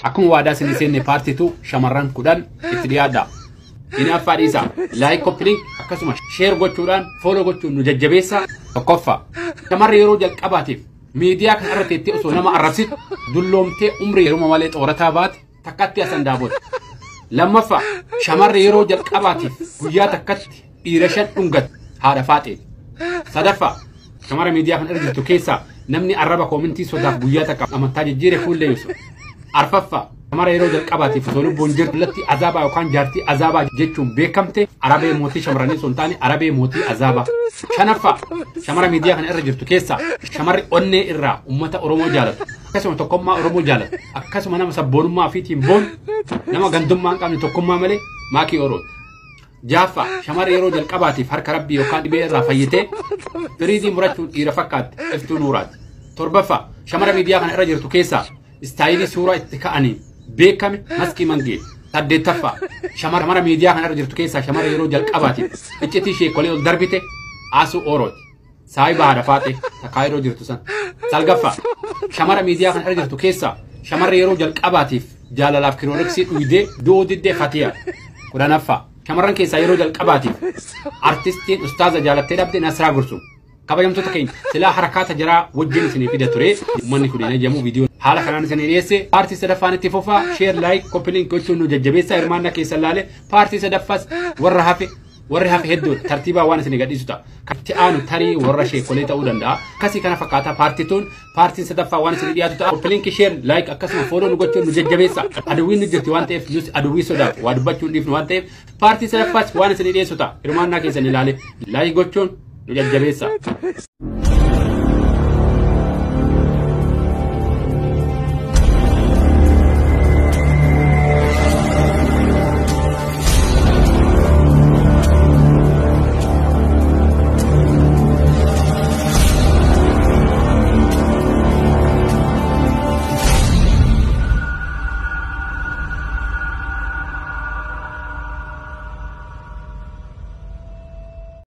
Akkuma waadaa isin seenne part 2 shamarran 10 itti dhiyaadha. Inni dhiisa like, copy link akkasuma share gochuudhaan follow gochuun nu jajjabeessa. Tokkoffaa, shamarri yeroo jalqabaatiif miidiyaa kana irra teettee osoo nama arrabsitu dulloomtee umrii yeruma malee xoorataa baate takkatti asan daabota. Lammaffaa, shamarri yeroo jalqabaatiif guyyaa takkatti dhiira 5 dhungate haadha faaxeeti. Sadaffaa, shamara miidiyaa kana irra jirtu keessaa namni arraba koomintii sodaaf guyyaa takka amantaa jijjiire fuullee Yusuf. Arfaffaa, shamara yeroo jalqabaatiif osoo lubbuun jirtu latti azaabaa yookaan jaartii azaabaa jechuun beekamte arabee mootii shamarranii osoo hin taane arabee mootii azaabaa. Shanaffaa, shamara miidiyaa kana irra jirtu keessaa shamarri onnee irraa uummata Oromoo jaalatu, akkasuma tokkummaa Oromoo jaalatu, akkasuma nama sabboonummaa ofiitiin boonu, nama gandummaa hin qabne tokkummaa malee maakii Orooti. Jaaffaa, shamarri yeroo jalqabaatiif harka rabbii yookaan dhibee irraa fayyitee firiizii murachuun dhiira fakkaatti iftuu nuuraati. Torbaffaa, shamara miidiyaa kana irra jirtu keessaa istaayilii suuraa itti ka'anii beekame maskii mangee. Saddeettaffaa, shamara miidiyaa kana irra jirtu keessaa shamara yeroo jalqabaatiif iccitii sheekolee ol darbite Asuu Orooti. Saayiba haadha faaxee takkaa yeroo jirtu san. Salgaffaa, shamara miidiyaa kana irra jirtu keessaa shamarri yeroo jalqabaatiif jaalalaaf kirooriksii dhuydee du'uu diddee Fatiyaa. 10ffaa, shamarran keessaa yeroo jalqabaatiif artistiin ustaaza jaalattee dhabde Nasraa Gursum. Kabajamtoota keenya, silaa harakaata jaraa wajjin isinii fida ture. Uummanni kun hin ajjamu viidiyoo haala kanaan isinii dhiyeesse. Part sadaffaan itti fufaa. Share, like, copy link gochuun nu jajjabeessaa. Hirmaannaa keessan laale. Part sadaffaas warra hafe hedduudha. Tartiibaa waan isinii gadhiisu ta'a. Kan itti aanu tarii warra sheekolee ta'uu danda'a. Akkasii kana fakkaata part twon partiin sadaffaa waan isinii dhiyaatu ta'a. Copy link, share, like akkasuma follow nu gochuun nu jajjabeessa. Aduwwiin nu jirti waan ta'eef nus aduwwii sodaaf waa dubbachuu hin dhiifnu waan ta'eef part sadaffaas waan isinii dhiyeessu ta'a. Hirmaannaa keessan ilaale like gochuun nu jajjabeessa.